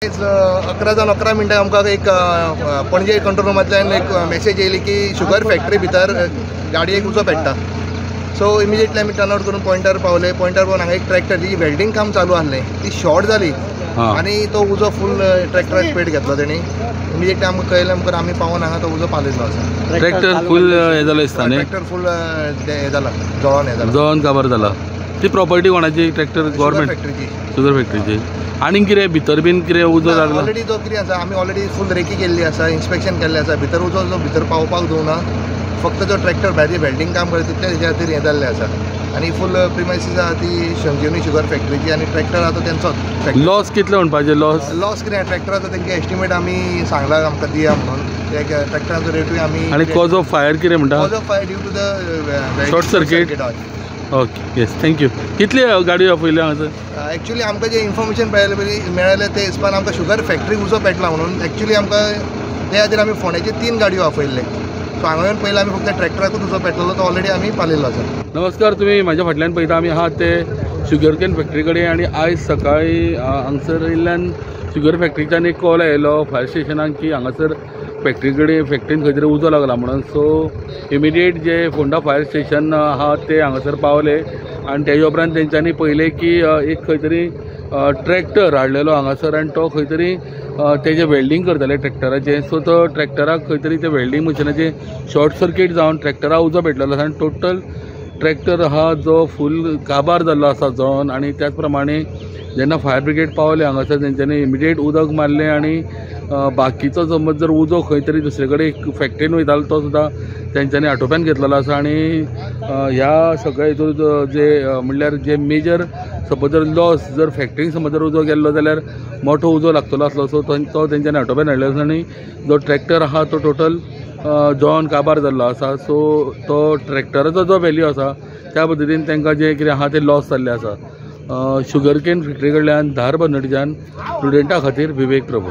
11:11 आमकां एक पणजे कंट्रोल रुमांतल्यान एक मॅसेज येयली की शुगर फॅक्टरी भितर गाडयेक उजो पेट्टा. सो इमिजिएटली आमी टर्न आवट करून पॉयंटार पावले. पॉयंटार पावन हांगा एक ट्रॅक्टर जी वेल्डींग काम चालू आसलें ती शॉर्ट जाली आनी तो उजो फूल ट्रॅक्टराक पेट घेतलो तेणी. इमिजिएटली आमकां कळयलें मुखार आमी पावून हांगा तो उजो पालयलो आसा. ट्रॅक्टर फूल हें जालो दिसता न्ही? ट्रॅक्टर फूल हें जाला, जळोन हें जाला, जळोन काबार जाला. ती प्रॉपर्टी कोणाची? ट्रॅक्टर गव्हर्मेंट फॅक्टरीची, शुगर फॅक्टरीची. आनी कितें भितर बीन कितें उजो लागला? ऑलरेडी जो कितें आसा आमी ऑलरेडी फूल रेकी केल्ली आसा, इन्स्पेक्शन केल्लें आसा. भितर उजो जो भितर पावपाक दिवना, फक्त जो ट्रॅक्टर भायर वेल्डींग काम करता तितलें तेच्या खातीर हें जाल्लें आसा. आनी फूल प्रिमायसीस आसा ती संजीवनी शुगर फॅक्टरीची आनी ट्रॅक्टर आसा तो तेंचोच. लॉस कितलो म्हणपाचें? लॉस लॉस कितें ट्रॅक्टराचो तेंकां एस्टिमेट आमी सांगला आमकां दिया म्हणून. त्या ट्रॅक्टराचो रेटूय आमी. आनी कॉज ऑफ फायर कितें म्हणटा? Cause of fire due to the short circuit. Okay, yes, thank you. कितली गाडयो आपयल्यो हांगासर? एक्चुअली आमकां जें इन्फॉर्मेशन मेळ्ळें ते हिसपान आमकां शुगर फॅक्टरी उजो पेटला म्हणून एक्चुअली आमकां ते खातीर आमी फोंड्याचे 3 गाडयो आपयल्ले. सो हांगा येवन पयलीं आमी फक्त ट्रॅक्टराकूच उजो पेटलेलो तो ऑलरेडी आमी पालयल्लो आसा. नमस्कार, तुमी म्हाज्या फाटल्यान पळयता आमी आहात ते शुगर can factory कडेन. आनी आयज सकाळीं हांगसर येयल्ल्यान शुगर फॅक्टरीच्यान एक कॉल आयलो फायर स्टेशनाक की हांगासर फॅक्टरी कडेन फॅक्टरीन खंय तरी उजो लागला म्हणून. सो इमिडिएट जे फोंडा फायर स्टेशन आहा ते हांगासर पावले आनी तेजे उपरांत तेंच्यांनी पळयलें की एक खंय तरी ट्रॅक्टर हाडलेलो हांगासर आनी तो खंय तरी तेजें वेल्डींग करताले ट्रॅक्टराचें. सो तो ट्रॅक्टराक खंय तरी ते वेल्डींग मशिनाचें शॉर्ट सर्कीट जावन ट्रॅक्टराक उजो पेटलेलो आसा आनी टोटल ट्रॅक्टर आहा जो फूल काबार जाल्लो आसा जळोन. आनी त्याच प्रमाणे जेन्ना फायर ब्रिगेड पावले हांगासर तेंच्यांनी इमिडिएट उदक मारलें आनी बाकीचो समज जर उजो खंय तरी दुसरे कडेन फॅक्टरीन वयतालो तो सुद्दां तेंच्यांनी आटोप्यान घेतलेलो आसा. आनी ह्या सगळ्या हितून जे म्हणल्यार जे मेजर सपोज जर लॉस जर फॅक्टरीन समज जर उजो गेल्लो जाल्यार मोठो उजो लागतलो आसलो. सो तो तेंच्यांनी आटोप्यान हाडलेलो आसा आनी जो ट्रॅक्टर आहा तो टोटल जळोन काबार जाल्लो आसा. सो तो ट्रॅक्टराचो जो वेल्यू आसा त्या पद्दतीन तांकां जें कितें आहा तें लॉस जाल्लें आसा. शुगर can factory कडल्यान धारबंदोडेच्यान स्टुडंटा खातीर विवेक प्रभू.